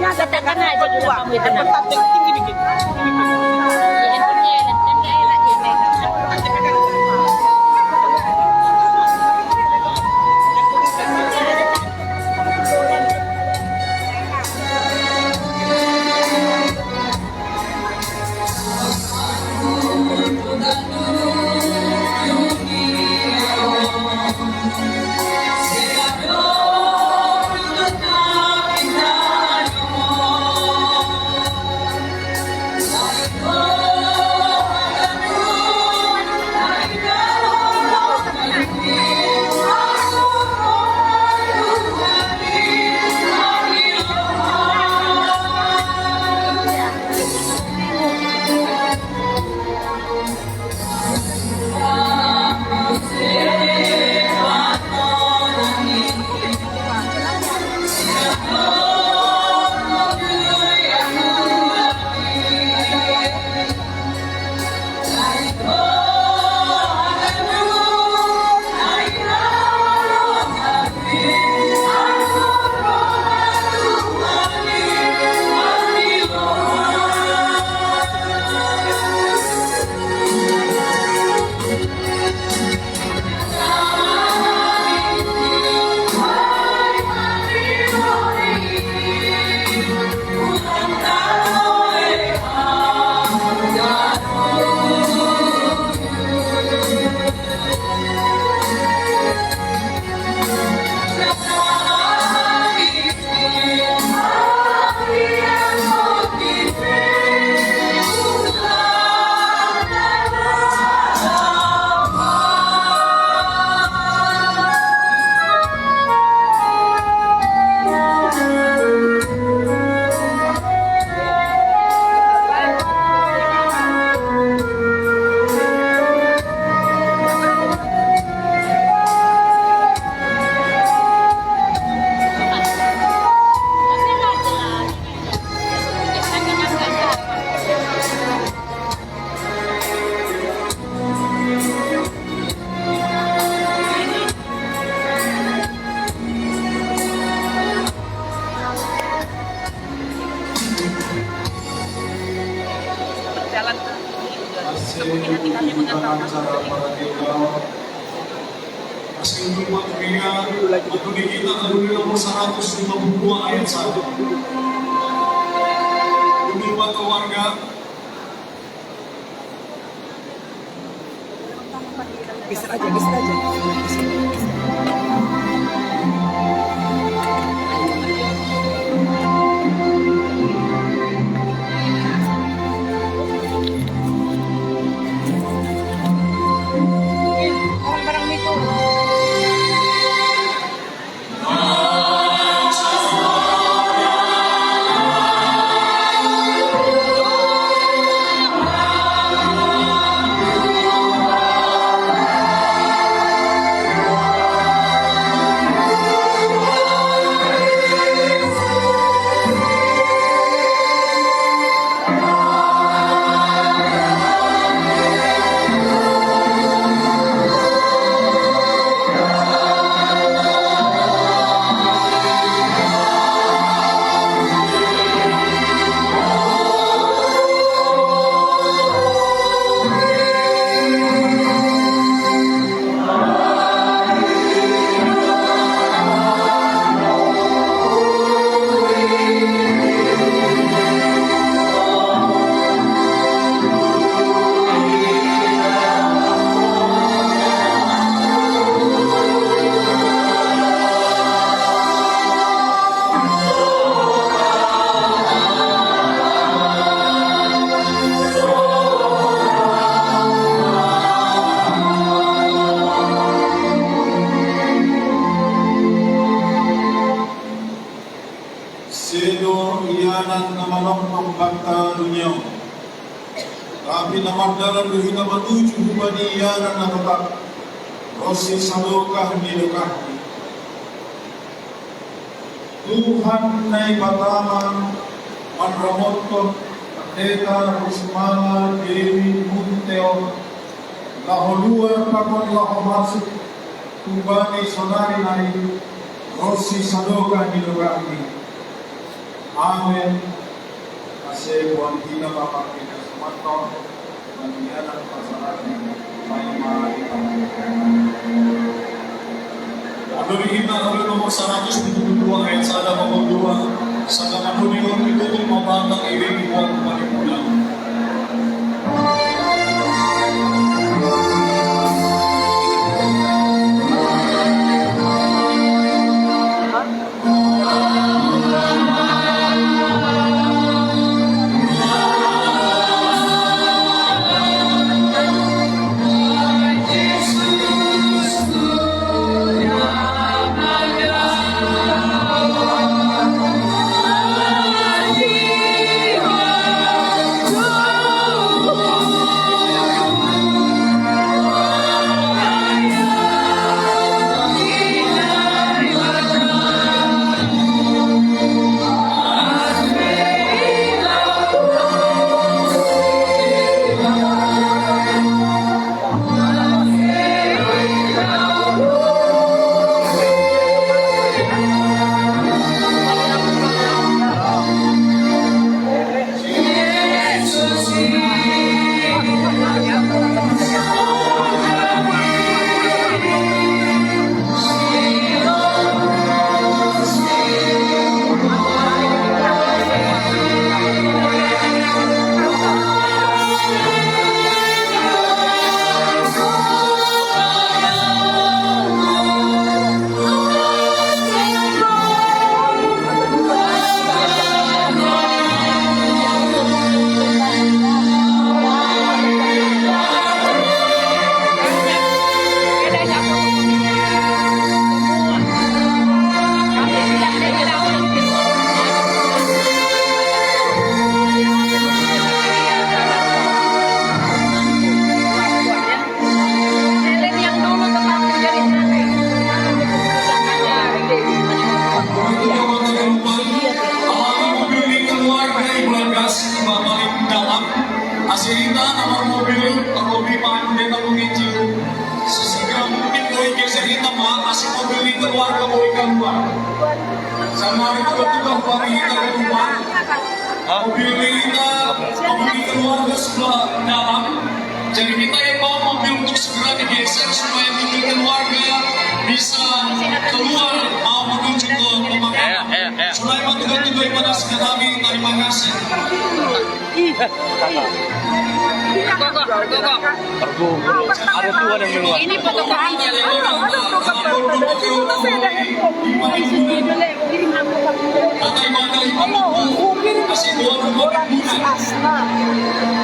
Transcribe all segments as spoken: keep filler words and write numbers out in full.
Katakan aja dulu kamu itu, nah. Yang handphonenya, yang handphonenya lagi, Mega. Jalan ini juga seperti hati kami mengantarkan. Masih untuk waktu kita, waktu di kita, Alhamdulillah, nomor seratus lima puluh dua ayat satu. Untuk waktu warga, geser aja, geser aja. Barang-barang itu. Sedo iyanan na manongtong banta dunia on. Tapi na mardalan do hita matuju hubani iyanan na totap, ronsi sadokah ni dokahni. Tuhan Naibatama manramothon Pendeta Rusmana Dewi Munte on, laho luar pakon laho masuk, hubani sonari nai, ronsi sadokah ni dokahni. Amin. Kasi buwan kita papakita sa mato, buwan niya ng pasarap, may mga ito. Ano ni kita, ano nomor seratus tujuh puluh dua ayat satu puluh dua, sa kamanunod ito kung mabatang iring buwan panimulan. Helen yang dulu tetap menjadi Helen. Mobil keluarga Ibu Lagas, Bapak Ibu dalam. Asirita nomor mobil, Pak Robi, Pak Pendeta, Bung Icil. Sesegera mungkin boleh geser hitam, Pak. Asik mobil ini keluarga boleh keluar. Sama itu juga Pak Rita, Pak. Mobil kita, mobil keluarga sebelah dalam. Jadi kita yang bawa mobil untuk segera digeser supaya mobil keluarga bisa keluar mau menuju ke pemakaman. Sulaiman juga juga yang pada sekali, terima kasih. Ada Tuhan yang di luar. Ini fotokopinya. Asna,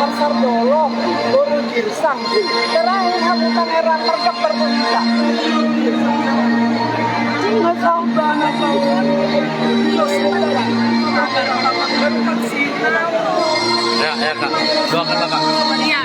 Pasar Dolok, Borong Girsang. Terakhir aku tangerang merkep terbuka. Nggak tahu banget, tahu. Ya, ya, Kak. Doakan, Kak. Iya.